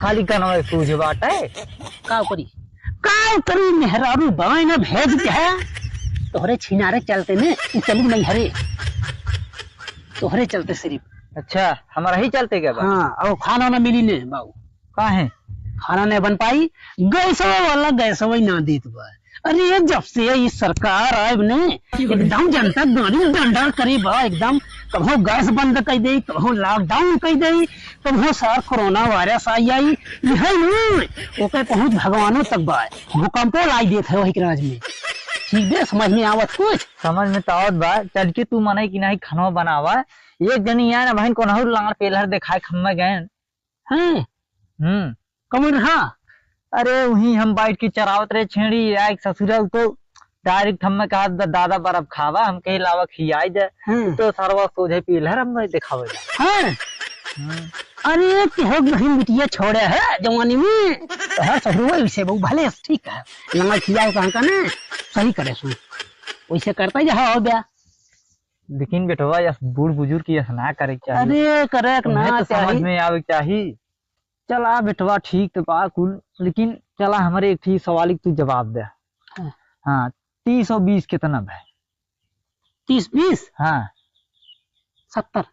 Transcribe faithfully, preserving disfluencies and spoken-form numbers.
खाली कनवा सूझ बाटे। का करी? का करी, मेहरारू बाय ना भेज दे है। तोहरे छिनारे चलते ने, उ चलू नहीं हरे। तोहरे चलते सिर्फ। अच्छा, हमारा ही चलते क्या बा? हाँ, और खाना ना मिली ने बाबू। काहे? खाना नहीं बन पाई, गैसवा वाला गैसवा ही ना देत बा। अरे, जब से ई सरकार आए ने, एकदम जनता गाड़ी डंडा करे बा, एकदम कभो गैस बंद कर दे, कभो लॉकडाउन कर दे, कभो सार कोरोना वायरस आ जाई, यही नहीं, ओकर पहुँच भगवानों तक बा। भूकंपो लाई देत है वही के राज में। ठीक बे, समझ में आवत कुछ? समझ में तो आवत बा, चल के तू मनई की नहीं खनवा बनावा। एक जनी यहाँ ना बहन कोनहू लाड़ पेलहर देखाए खम्मे गए। हैं? हम्म। कमन रहा? अरे, वहीं हम बैठ के चरावत रहे छेड़ी, आए ससुरा, उ तो डायरेक्ट हमें कहा, "द-, दादा बर्फ खावा", हम कहे, "लावा खियाई दे।" हम्म। तो सरवा सोझे पीलहर हमें दिखावे ला। हैं? हम्म। अरे, केहो बहिन बिटिया छोड़े है जवानी में। तोहर ससुरवा वैसे बहु भले ठीक है। लंगा खियाए कहाँ का ना, सही करे सु। वैसे करता ही रहा हो गया। लेकिन बेटवा, यस बूढ़ बुजुर्ग की यस ना करे के चाही। अरे, करे के उन्हें ना तो समझ चाही। में आवे के चाही। चला बेटवा, ठीक तो बा कुल, लेकिन चला हमरे एक ठी सवाल के तू जवाब दे। हाँ। हाँ, तीस और बीस कितना बा? तीस बीस? हाँ। सत्तर।